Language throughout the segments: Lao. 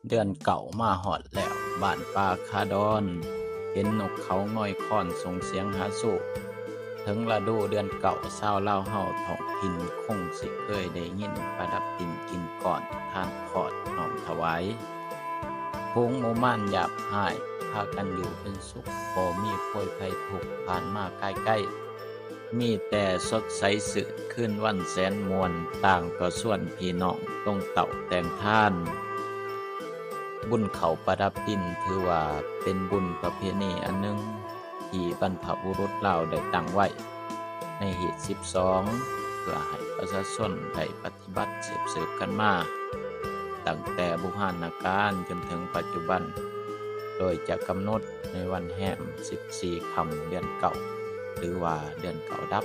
ເດືອນເກົ້າມາຮອດແລ້ວ ບ້ານປ່າຄາດອນ ເຫັນນົກເຂົາງອຍຄອນສົ່ງສຽງຫາໂຊກ. ເຖິງລະດູເດືອນເກົ້າ ຊາວລາວເຮົາທ້ອງຖິ່ນຄົງຊິເຄີຍໄດ້ຍິນປະດັບດິນກິນກ້ອນ ທານທອດນ້ອມຖວາຍ. ຝູງໝູ່ມານຢາບຮ້າຍ ພາກັນຢູ່ເປັນສຸກ ບໍ່ມີໂພຍໄພທຸກ ຜ່ານມາກາຍໄກ. ມີແຕ່ສົດໃສຊື່ນ ຄືນວັນແສນມ່ວນ ຕ່າງກໍຊວນພີ່ນ້ອງລົງເຕົ້າແຕ່ງທານ. ບຸນເຂົ້າປະດັບດິນ ຖືວ່າເປັນບຸນປະເພນີອັນໜຶ່ງ ທີ່ບັນພະບຸລຸດລາວໄດ້ຕັ້ງໄວ້ໃນຮີດສິບສອງ ເພື່ອໃຫ້ປະຊາຊົນໄດ້ປະຕິບັດສືບໆກັນມາ ຕັ້ງແຕ່ບູຮານນະການຈົນເຖິງປັດຈຸບັນ, ໂດຍຈະກຳນົດໃນວັນແຮມສິບສີ່ຄ່ຳເດືອນເກົ້າ ຫຼືວ່າເດືອນເກົ້າດັບ,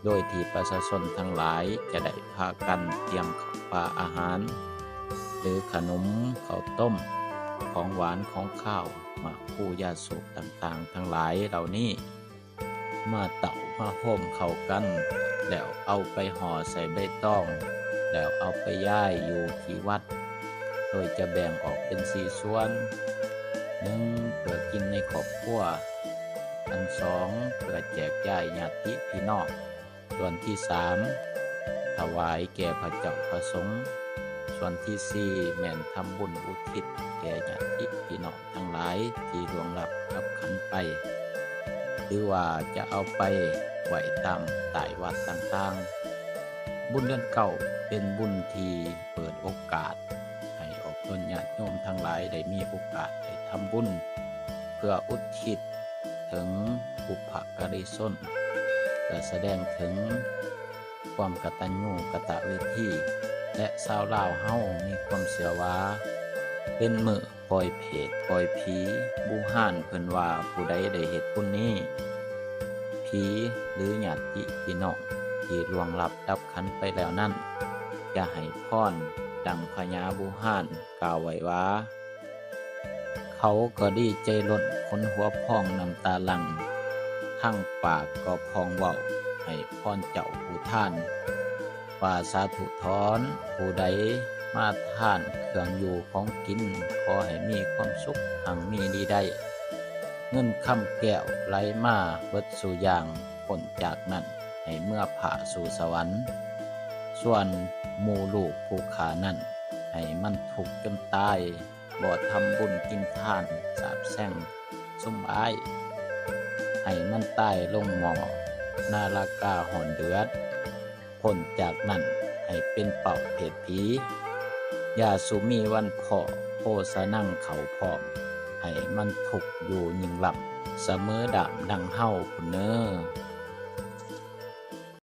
ໂດຍທີ່ປະຊາຊົນທັງຫຼາຍຈະໄດ້ພາກັນຕຽມເຂົ້າປາອາຫານ ຫຼືຂະໜົມ ເຂົ້າຕົ້ມ ຂອງຫວານຂອງຄາວ ໝາກພູຢາສູບຕ່າງໆທັງຫຼາຍເຫຼົ່ານີ້ ມາເຕົ້າມາໂຮມເຂົ້າກັນ ແລ້ວເອົາໄປຫໍ່ໃສ່ໃບຕອງ ແລ້ວເອົາໄປຢາຍຢູ່ທີ່ວັດ, ໂດຍຈະແບ່ງອອກເປັນສີ່ສ່ວນ, ໜຶ່ງ ເພື່ອກິນໃນຄອບຄົວ, ອັນສອງ ເພື່ອແຈກຢາຍຍາດຕິພີ່ນ້ອງ, ສ່ວນທີສາມ ຖວາຍແກ່ພະເຈົ້າພະສົງ, ສ່ວນທີສີ່ ແມ່ນທຳບຸນອຸທິດແກ່ຍາດຕິພີ່ນ້ອງທັງຫຼາຍທີ່ລ່ວງລັບດັບຂັນໄປ ຫຼືວ່າຈະເອົາໄປໄວ້ຕາມໃຕ້ວັດຕ່າງໆ. ບຸນເດືອນເກົ້າເປັນບຸນທີ່ເປີດໂອກາດໃຫ້ອອກຕົນຍາດໂຍມທັງຫຼາຍໄດ້ມີໂອກາດໄດ້ທຳບຸນ ເພື່ອອຸທິດເຖິງບຸບພະກາລິຊົນ ເພື່ອສະແດງເຖິງຄວາມກະຕັນຍູກະຕະເວທີ ແລະ ຊາວລາວເຮົາມີຄວາມເຊື່ອວ່າ ເປັນມື້ປ່ອຍເຜດປ່ອຍຜີ. ບູຮານເພິ່ນວ່າ ຜູ້ໃດໄດ້ເຮັດບຸນນີ້ ຜີ ຫຼື ຍາດຕິພີ່ນ້ອງທີ່ລ່ວງລັບດັບຂັນໄປແລ້ວນັ້ນ ຈະໃຫ້ພອນ ດັ່ງພະຍາບູຮານກ່າວໄວ້ວ່າ ເຂົາກໍດີໃຈລົ້ນ ຂົນຫົວພອງນ້ຳຕາຫຼັ່ງ, ທາງປາກກໍພອງເວົ້າໃຫ້ພອນເຈົ້າຜູ້ທານ ວ່າ ສາທຸຖອນ, ຜູ້ໃດມາທານເຄື່ອງຢູ່ຂອງກິນ ຂໍໃຫ້ມີຄວາມສຸກຮັ່ງມີດີໄດ້, ເງິນຄຳແກ້ວໄຫຼມາເບິດສູ່ຢ່າງ, ພົ້ນຈາກນັ້ນໃຫ້ເມືອພາກສູ່ສະຫວັນ, ສ່ວນໝູ່ລູກຜູ້ຂ້ານັ້ນ ໃຫ້ມັນທຸກຈົນຕາຍ. ບໍ່ທຳບຸນກິນທານສາບແຊ່ງຊຸມອ້າຍ, ໃຫ້ມັນຕາຍລົງໝໍ້ນາລະກາຮ້ອນເດືອດ, ພົ້ນຈາກນັ້ນໃຫ້ເປັນເປົ້າເພດຜີ, ຢ່າສູ່ມີວັນພໍ້ໂພສະນັງເຂົ້າພ້ອມ, ໃຫ້ມັນທຸກຢູ່ຍິ່ງລ້ຳ ສະເໝີດາມດັ່ງເຮົາພຸ້ນເນີ.